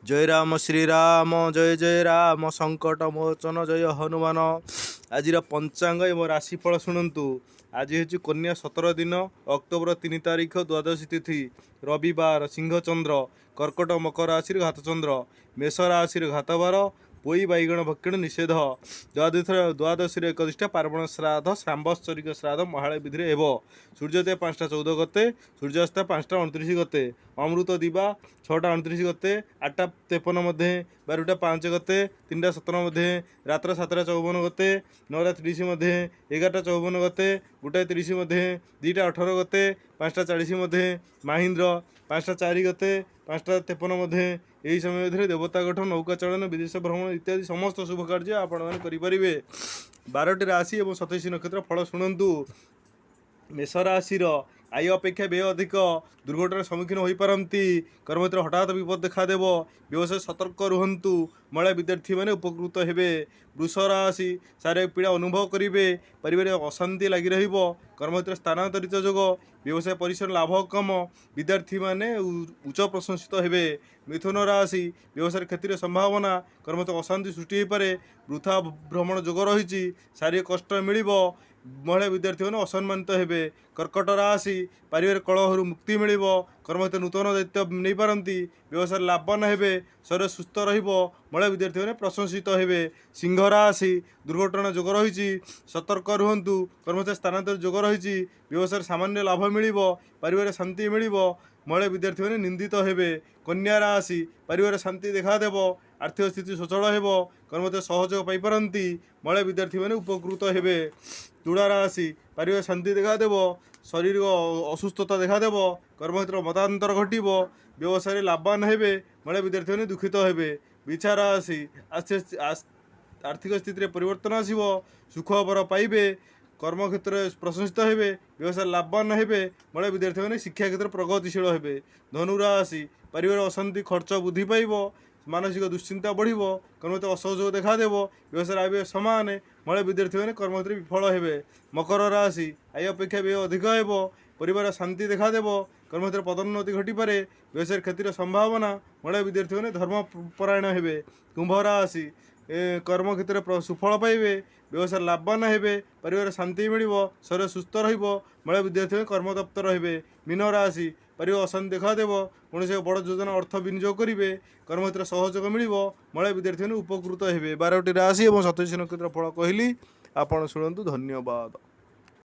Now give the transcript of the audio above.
ଜୟ ରାମ ଶ୍ରୀରାମ ଜୟ ଜୟ ରାମ, ସଙ୍କଟ ମୋଚନ ଜୟ ହନୁମାନ। ଆଜିର ପଞ୍ଚାଙ୍ଗ ଏବଂ ରାଶିଫଳ ଶୁଣନ୍ତୁ। ଆଜି ହେଉଛି କନ୍ୟା 17 ଦିନ, ଅକ୍ଟୋବର 3 ତାରିଖ, ଦ୍ୱାଦଶୀ ତିଥି, ରବିବାର, ସିଂହଚନ୍ଦ୍ର, କର୍କଟ ମକର ରାଶିରେ ଘାତଚନ୍ଦ୍ର, ମେଷ ରାଶିରେ ଘାତବାର, ପୋଇ ବାଇଗଣ ଭକ୍ଷଣ ନିଷେଧ। ଦ୍ୱାଦଶୀର ଏକଦିଷ୍ଟା ପାର୍ବଣ ଶ୍ରାଦ୍ଧ, ସାମ୍ବତ୍ସରିକ ଶ୍ରାଦ୍ଧ ମହାଳୟ ବିଧିରେ ହେବ। ସୂର୍ଯ୍ୟୋଦୟ 5ଟା 14 ଗତେ, ସୂର୍ଯ୍ୟାସ୍ତ 5ଟା 29 ଗତେ। ଅମୃତ ଦିବା 6ଟା 29 ଗତେ, 8ଟା 53 ମଧ୍ୟେ, 12ଟା 5 ଗତେ, 3ଟା 17 ମଧ୍ୟେ, ରାତ୍ର 7ଟା 54 ଗତେ, 9ଟା 30 ମଧ୍ୟେ, 11ଟା 54 ଗତେ, 1ଟା 30 ମଧ୍ୟେ, 2ଟା 18 ଗତେ, 5ଟା 40 ମଧ୍ୟେ। ମାହିନ୍ଦ୍ର 5ଟା 4 ଗତେ, 5ଟା 53 ମଧ୍ୟେ। ଏହି ସମୟ ମଧ୍ୟରେ ଦେବତା ଗଠନ, ନୌକା ଚାଳନ, ବିଦେଶ ଭ୍ରମଣ ଇତ୍ୟାଦି ସମସ୍ତ ଶୁଭ କାର୍ଯ୍ୟ ଆପଣମାନେ କରିପାରିବେ। 12ଟି ରାଶି ଏବଂ 27 ନକ୍ଷତ୍ର ଫଳ ଶୁଣନ୍ତୁ। ମେଷ ରାଶିର ଆୟ ଅପେକ୍ଷା ବ୍ୟୟ ଅଧିକ, ଦୁର୍ଘଟଣାର ସମ୍ମୁଖୀନ ହୋଇପାରନ୍ତି। କର୍ମକ୍ଷେତ୍ରରେ ହଠାତ୍ ବିପଦ ଦେଖାଦେବ, ବ୍ୟବସାୟ ସତର୍କ ରୁହନ୍ତୁ। ମହିଳା ବିଦ୍ୟାର୍ଥୀମାନେ ଉପକୃତ ହେବେ। ବୃଷ ରାଶି, ଶାରୀରିକ ପୀଡ଼ା ଅନୁଭବ କରିବେ, ପାରିବାରିକ ଅଶାନ୍ତି ଲାଗି ରହିବ। କର୍ମକ୍ଷେତ୍ରରେ ସ୍ଥାନାନ୍ତରିତ ଯୋଗ, ବ୍ୟବସାୟ ପରିସର ଲାଭ କମ, ବିଦ୍ୟାର୍ଥୀମାନେ ଉଚ୍ଚ ପ୍ରଶଂସିତ ହେବେ। ମିଥୁନ ରାଶି, ବ୍ୟବସାୟରେ କ୍ଷତିର ସମ୍ଭାବନା, କର୍ମକ୍ଷେତ୍ର ଅଶାନ୍ତି ସୃଷ୍ଟି ହୋଇପାରେ, ବୃଥା ଭ୍ରମଣ ଯୋଗ ରହିଛି, ଶାରୀରିକ କଷ୍ଟ ମିଳିବ, ମହିଳା ବିଦ୍ୟାର୍ଥୀମାନେ ଅସମ୍ମାନିତ ହେବେ। କର୍କଟ ରାଶି, ପାରିବାରିକ କଳହରୁ ମୁକ୍ତି ମିଳିବ, କର୍ମକ୍ଷେତ୍ର ନୂତନ ଦାୟିତ୍ୱ ନେଇପାରନ୍ତି, ବ୍ୟବସାୟରେ ଲାଭବାନ ହେବେ, ଶରୀର ସୁସ୍ଥ ରହିବ, ମହିଳା ବିଦ୍ୟାର୍ଥୀମାନେ ପ୍ରଶଂସିତ ହେବେ। ସିଂହ ରାଶି, ଦୁର୍ଘଟଣା ଯୋଗ ରହିଛି, ସତର୍କ ରୁହନ୍ତୁ। କର୍ମକ୍ଷେତ୍ର ସ୍ଥାନାନ୍ତର ଯୋଗ ରହିଛି, ବ୍ୟବସାୟରେ ସାମାନ୍ୟ ଲାଭ ମିଳିବ, ପାରିବାରିକ ଶାନ୍ତି ମିଳିବ, ମହିଳା ବିଦ୍ୟାର୍ଥୀମାନେ ନିନ୍ଦିତ ହେବେ। କନ୍ୟା ରାଶି, ପାରିବାରିକ ଶାନ୍ତି ଦେଖାଦେବ, ଆର୍ଥିକ ସ୍ଥିତି ସଚଳ ହେବ, କର୍ମକ୍ଷେତ୍ର ସହଯୋଗ ପାଇପାରନ୍ତି, ମହିଳା ବିଦ୍ୟାର୍ଥୀମାନେ ଉପକୃତ ହେବେ। ତୁଳା ରାଶି, ପାରିବାରିକ ଶାନ୍ତି ଦେଖାଦେବ, ଶାରୀରିକ ଅସୁସ୍ଥତା ଦେଖାଦେବ, କର୍ମକ୍ଷେତ୍ର ମତାନ୍ତର ଘଟିବ, ବ୍ୟବସାୟରେ ଲାଭବାନ ହେବେ, ମହିଳା ବିଦ୍ୟାର୍ଥୀମାନେ ଦୁଃଖିତ ହେବେ। ବିଛା ରାଶି, ଆର୍ଥିକ ସ୍ଥିତିରେ ପରିବର୍ତ୍ତନ ଆସିବ, ସୁଖବର ପାଇବେ, କର୍ମକ୍ଷେତ୍ରରେ ପ୍ରଶଂସିତ ହେବେ, ବ୍ୟବସାୟରେ ଲାଭବାନ ହେବେ, ମହିଳା ବିଦ୍ୟାର୍ଥୀମାନେ ଶିକ୍ଷା କ୍ଷେତ୍ରରେ ପ୍ରଗତିଶୀଳ ହେବେ। ଧନୁ ରାଶି, ପାରିବାରିକ ଅଶାନ୍ତି, ଖର୍ଚ୍ଚ ବୃଦ୍ଧି ପାଇବ, ମାନସିକ ଦୁଶ୍ଚିନ୍ତା ବଢ଼ିବ, କର୍ମକ୍ଷେତ୍ର ଅସହଯୋଗ ଦେଖାଦେବ, ବ୍ୟବସାୟରେ ଆୟ ବ୍ୟୟ ସମାନ, ମହିଳା ବିଦ୍ୟାର୍ଥୀମାନେ କର୍ମକ୍ଷେତ୍ରରେ ବିଫଳ ହେବେ। ମକର ରାଶି, ଆୟ ଅପେକ୍ଷା ବ୍ୟୟ ଅଧିକ ହେବ, ପରିବାର ଶାନ୍ତି ଦେଖାଦେବ, କର୍ମକ୍ଷେତ୍ରରେ ପଦୋନ୍ନତି ଘଟିପାରେ, ବ୍ୟବସାୟରେ କ୍ଷତିର ସମ୍ଭାବନା, ମହିଳା ବିଦ୍ୟାର୍ଥୀମାନେ ଧର୍ମ ପରାୟଣ ହେବେ। କୁମ୍ଭ ରାଶି, କର୍ମକ୍ଷେତ୍ରରେ ସୁଫଳ ପାଇବେ, ବ୍ୟବସାୟରେ ଲାଭବାନ ହେବେ, ପରିବାର ଶାନ୍ତି ମିଳିବ, ଶରୀର ସୁସ୍ଥ ରହିବ, ମହିଳା ବିଦ୍ୟାର୍ଥୀମାନେ କର୍ମତତ୍ପର ହେବେ। ମୀନ ରାଶି, ପାରିବାରିକ ଅଶାନ୍ତି ଦେଖାଦେବ, କୌଣସି ଏକ ବଡ଼ ଯୋଜନା ଅର୍ଥ ବିନିଯୋଗ କରିବେ, କର୍ମକ୍ଷେତ୍ରରେ ସହଯୋଗ ମିଳିବ, ମହିଳା ବିଦ୍ୟାର୍ଥୀମାନେ ଉପକୃତ ହେବେ। 12ଟି ରାଶି ଏବଂ 27 ନକ୍ଷତ୍ର ଫଳ କହିଲି, ଆପଣ ଶୁଣନ୍ତୁ। ଧନ୍ୟବାଦ।